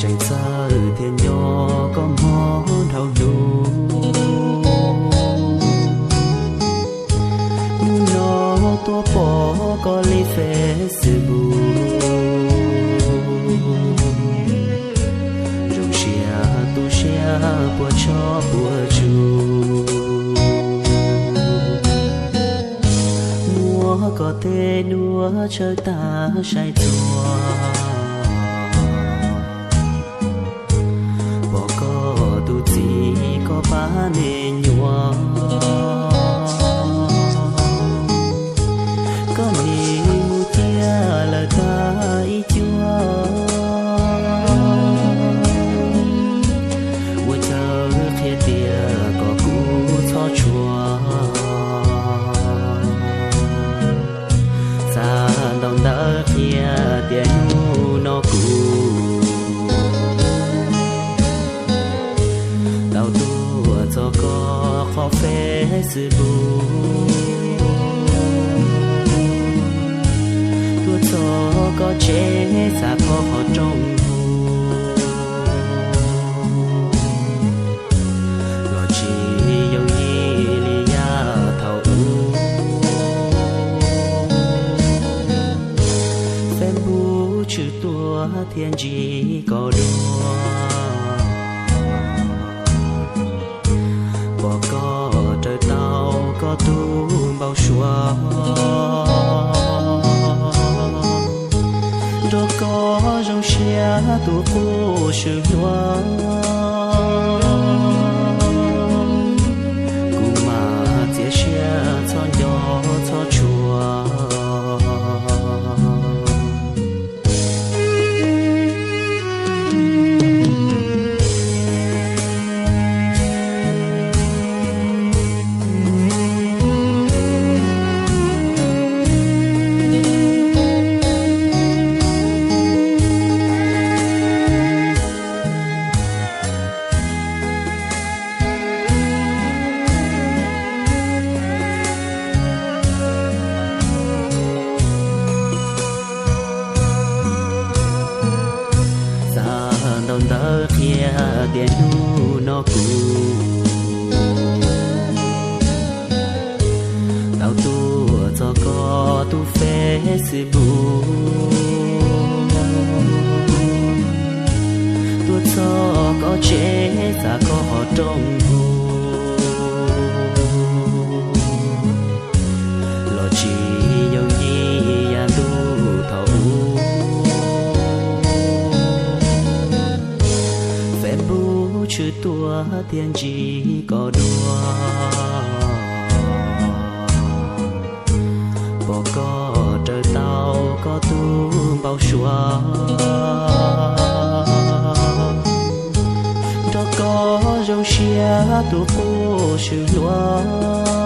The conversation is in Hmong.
Txawj thiab nco koj mob dhau hnub, hnub no tuaj pom koj li Facebook. Zoo siab tu siab puas tshoj puas tsu, muab koj tej duab tsawv tag saib txhua. Pom koj tus txiv koj pab me nyuam, koj nim mus ciaj lawm tag ib cuab. Ua cas qhia tias koj kuj txhob tshua, xav ntau ntawv qhia tias hnub no kuv tau tuaj txog koj qhov Facebook, tuaj txog koj tsev xav koj qhov rooj hu, los tsis yooj yim li yav thaum ub. Facebook tshwm tuaj thiab ntsib koj dua, pom koj raws tau koj tus npau suav, nrog koj zoo siab tus quj swm hluas. Kuv mam txiav siab txhob nco txhob tshua. Xav ntau ntawv qhia tias hnub no kuv tau tuaj txog koj tus Facebook, tuaj txog koj tsev xav koj qhov rooj hu, los tsis yooj yim yav ntuj thaum ub. Facebook tshwm tuaj thiab ntsib koj dua, pom koj raws tau koj tus npau suav, nrog koj zoo siab tus quj swm hluas.